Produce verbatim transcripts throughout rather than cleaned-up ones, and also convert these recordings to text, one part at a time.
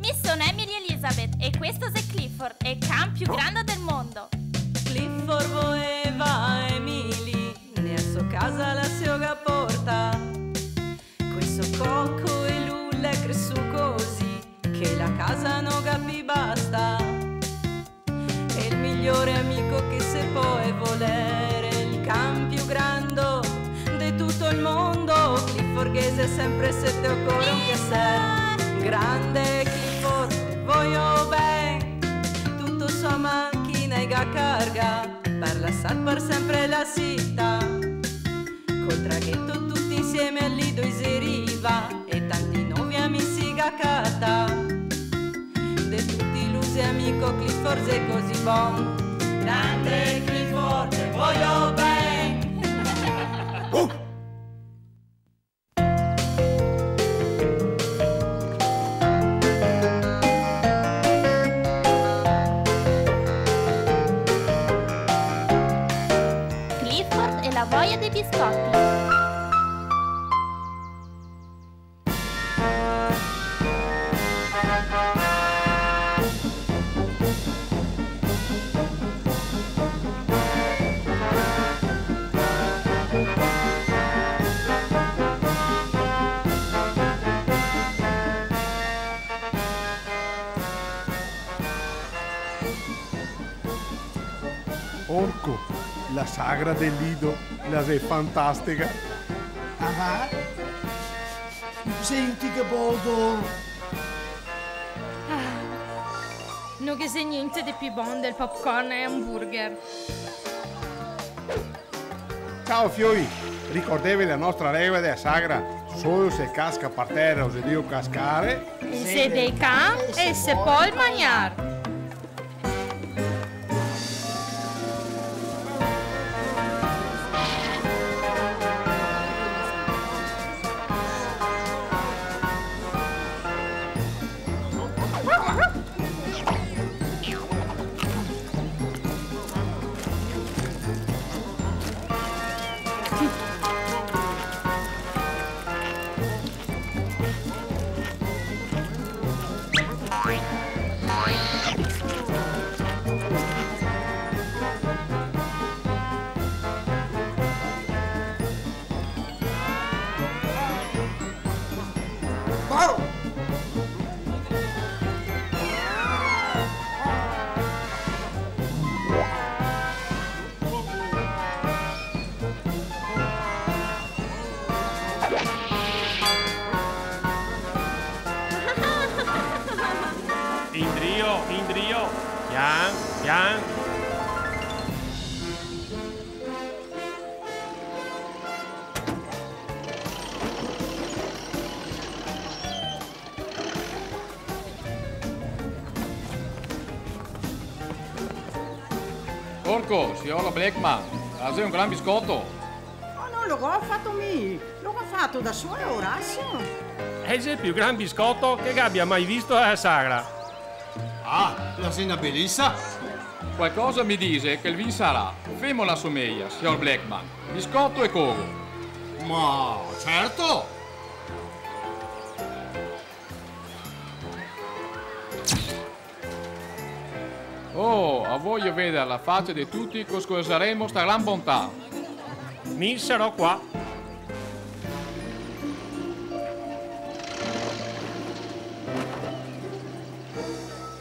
Mi son Emily Elizabeth e questo xe Clifford, el can più grando del mondo. Clifford voeva Emily, ne a so casa la se ga portà. Questo coco e lu l'è cresù cusì, che la casa no ga pi bastà. E el migliore amico che se pol voler, el can più grando de tuto el mondo, Clifford ghe xe sempre sete o core un piaser. Grande Clifford, te voio ben, tuto so machina el ga cargà, par lasar par sempre la cità. Col tragheto tuti insieme a Lido i xe rivà e tanti novi amici ga catà. De tuti lu xe amico, Clifford xe cusì bon. Grande Clifford, te voio ben. Clifford e la voia dei biscoti. Orco, la sagra de Lido la xe fantastega. Ah, senti che bon odor! Ah, no ghe xe gnente de pi bon del popcorn e hamburger. Ciao fioi, ricordeve la nostra regola dela sagra: solo se casca par tera o xe drio cascare, se dei can e se pol magnar. Indrio, indrio, pian, pian. Orco, sior Blackman, la xe un gran biscoto? Ma no lo go fato mi, lo ga fato da solo Orazio. El xe el più gran biscoto che gabia mai visto a la sagra. Ah, la xe na belesa! Qualcosa me dixe che el vinsarà. Femo la someia, sior Blackman. Biscoto e cogo. Ma certo! Oh, a voio veder la facia de tuti co scursaremo sta gran bontà. Mi sarò qua.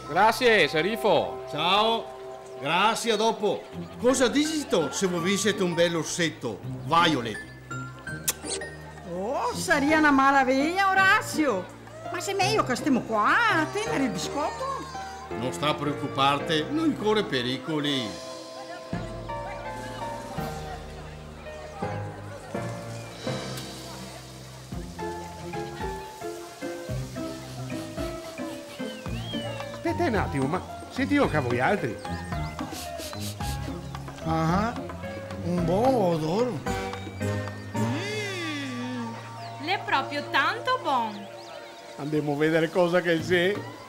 Grasie, serifo. Ciao. Grasie, a dopo. Cosa dixito se vo vinsito un bel orseto, Violet? Oh, saria na maraveia, Orazio! Ma xe mejo che stemo qua a tener el biscoto? No sta preocuparte, no i core pericoli. Speta un atimo, ma sentìo anca voialtri? Ah, un bon odor. Mm, l'è proprio tanto bon. Andemo a vedar cosa che xe.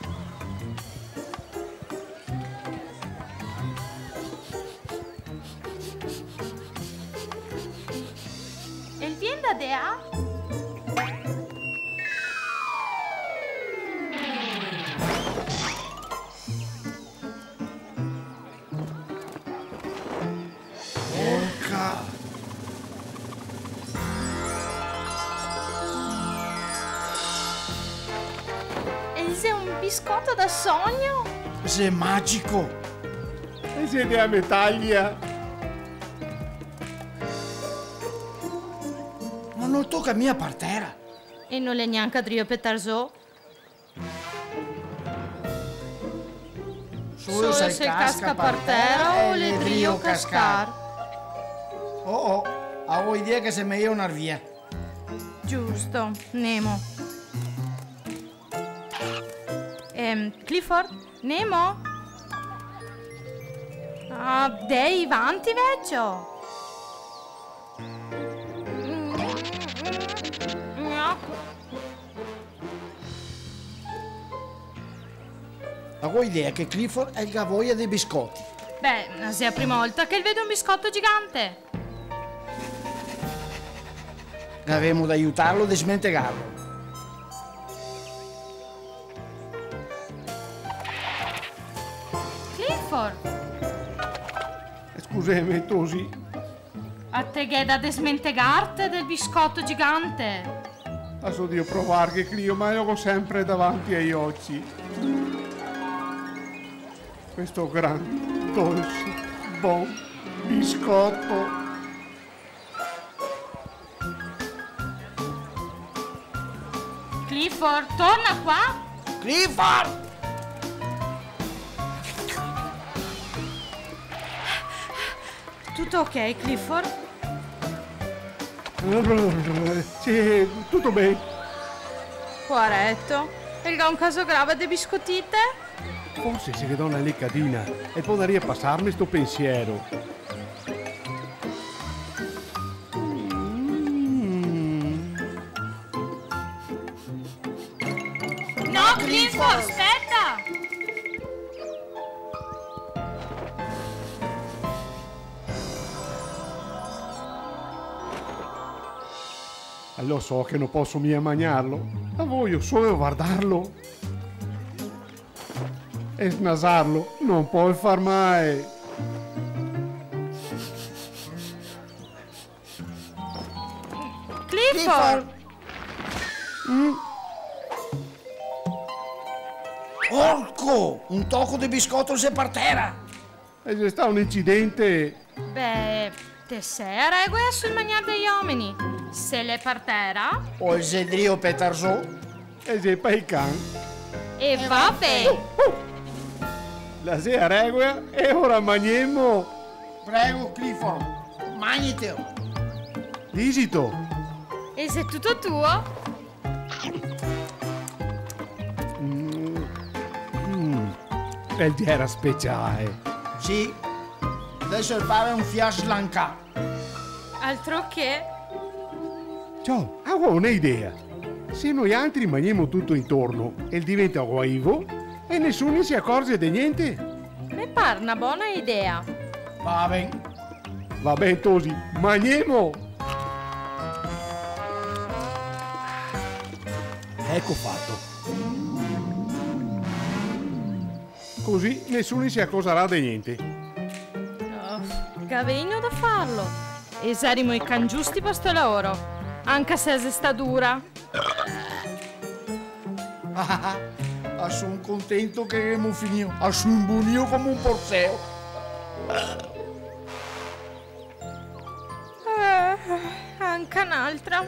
El vien da de là? Biscoto da sogno? Xe magico! E xe dea me taia! Ma no toca mia par tera! E no l'è gnanca drio pe tarzò. Solo se el casca par tera o l'è drio cascar. Oh, oh, go idea che xe mejo ndar via. Giusto, nemo. Ehm, Clifford? Nemo? Ah, dai, vanti, vecio! Go idea che Clifford el ga voia de biscoti. Beh, xe la prima volta che el vede un biscoto gigante. Gavemo da aiutarlo a desmentegarlo. Clifford! Scuseme, Tosi. A te gh'è da desmentegarte del biscoto gigante. A so drio provarghe, Clio, ma lo go sempre davanti ai oci. Questo gran, dolse, bon biscoto. Clifford, torna qua! Clifford! Tuto ok, Clifford? Sì, tuto ben. Poareto, el ga un caso grave de biscotite? Forse se ghe do na lecadina, el podaria pasarme sto pensiero. Mm. No, Clifford, speta! Lo so che no poso mia magnarlo, ma vojo solo vardarlo. E snasarlo no pol far mal. Clifford! Mm? Orco! Un toco de biscoto xe par tera! E xe stà un incidente! Beh, te sè a regola sul magnar dei omeni. Se l'è par tera. O el xe drio pe tarzò. E xe pa i can. E va ben. Uh, uh. La xe a regola e ora magnemo. Prego, Clifford, magnitelo. Dixito. E xe tuto tuo. Mm. Mm. El gera speciale. Sì. Deso el pare un fià slancà. Altro che. Ciò, go na idea. Se noialtri magnemo tuto intorno, el diventa oivo e nesuni se acorze de gnente. Me par na bona idea. Va ben. Va ben, Tosi, magnemo! Eco fato. Cusì nesuni se acorzarà de gnente. Oh, gavemo da farlo. E saremo i can giusti pa sto laoro, anca se xe stà dura. Ah, son contento che ghemo finìo. A son bunìo come un porzeo. Eh, anca n'altra.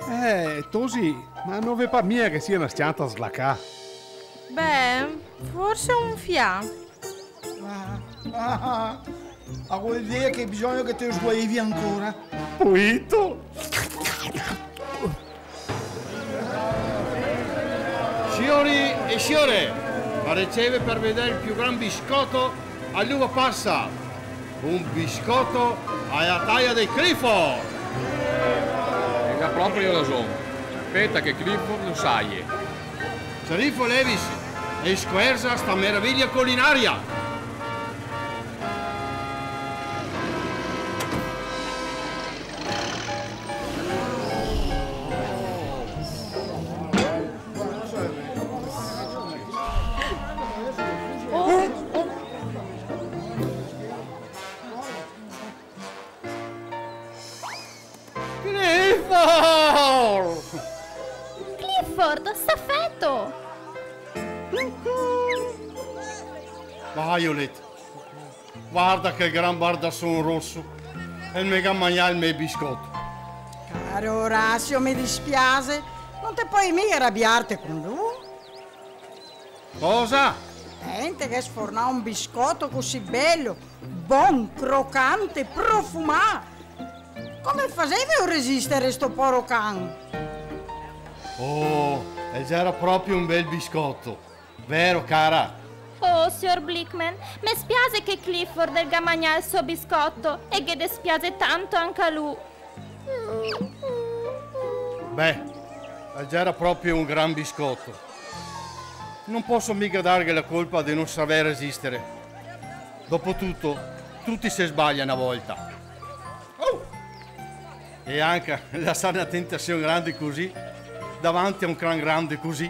Eh, Tosi, ma no ve par mia che sia na s-cianta slacà? Beh, forse un fià. Ah, ah, ah. Go idea che bisogna che te sguaivi ancora. Poito! Siori e siore, a receve par vedar el più gran biscoto a l'uva pasa. Un biscoto a la taia de Clifford! E ga proprio rason. Speta che Clifford lo saie. Sceriffo Lewis, e scoerza sta meraviglia culinaria! Clifford! Clifford! Clifford, sta feto! Violet, varda che gran bardason roso, el me ga magnà el me biscoto. Caro Orazio, me dispiase, no te pol miga rabiarte con lu. Cosa? Senti, che sfornà un biscoto cusì belo, bon, crocante, profumà! Come faseve a resistere sto poro can? Oh, el gera proprio un bel biscoto. Vero, cara? Oh, sior Blickman, me spiase che Clifford el ga magnà el so biscoto, e ghe despiase tanto anca a lu. Beh, el gera proprio un gran biscoto. No poso miga darghe la colpa de no saver resistere. Dopotuto, tuti se sbalia na volta. Oh! E anca lasar na tentasion grande cusì davanti a un can grande cusì.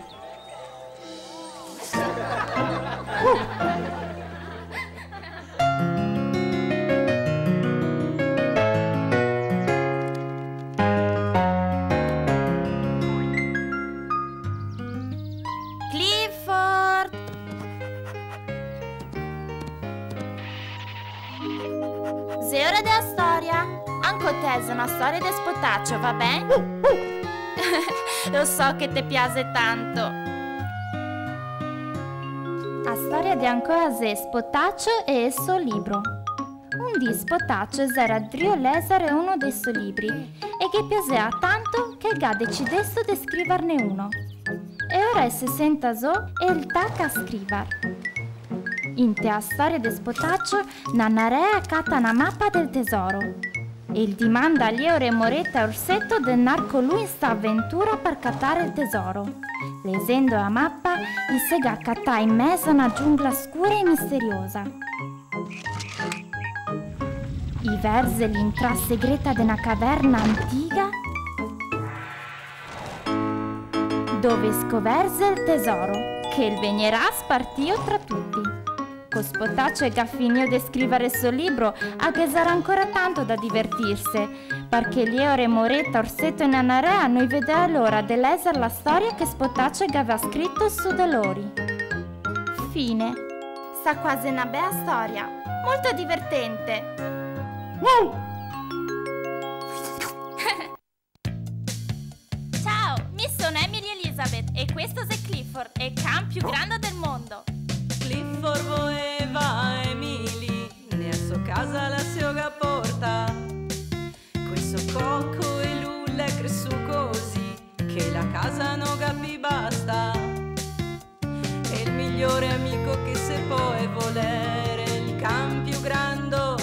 Clifford! Xe ora de la storia. Anca te xe na storia de spotacio, va ben? Lo so che te piase tanto. La storia de anca oe xe Spotacio e el so libro. Un dì Spotacio el xera drio lèsare uno dei so libri e ghe piasea tanto che el ga decidesto de scrivarne uno. E ora el se senta zo e el taca a scrivar. Inte la storia de Spotacio, Nanarea cata na mapa del tesoro. E el dimanda a Lievore, Moreta e Orseto de ndar co lu in sta aventura par catar el tesoro. Lexendo la mapa, i se ga catà in mezo a na giungla scura e misteriosa. I verze l'intrà segreta de na caverna antica, dove scoverze el tesoro, che el vegnerà spartìo tra tuti. Co Spotacio el ga finìo de scrivare el so libro, a ghe sarà ancora tanto da divertirse, parché Lievore, Moreta, Orseto e Nanarea no i vedea l'ora de lèsar la storia che Spotacio el gavea scrito su de lori. Fine. Sta qua xe na bea storia, molto divertente. Ciao, mi son Emily Elizabeth e questo xe Clifford, el can più grando del mondo. Clifford voeva Emily, ne la so casa la se ga portà. Questo coco e lu l'è cresù cusì, che la casa no ga pi basta. El migliore amico che se pol voler, el can più grando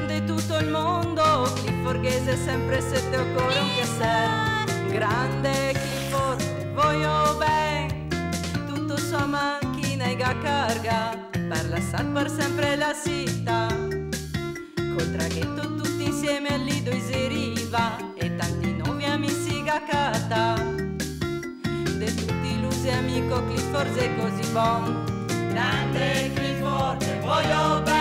de tuto el mondo. Clifford ghe xe sempre sete o core un che ser. Grande Clifford, te voio ben. Tuto so a machina el ga cargà, par lasar par sempre la cità. Col tragheto tuti insieme al Lido i xe rivà, e tanti novi amisi ga catà. De tuti lu xe amico, Clifford xe cusì bon. Grande Clifford, te voio ben.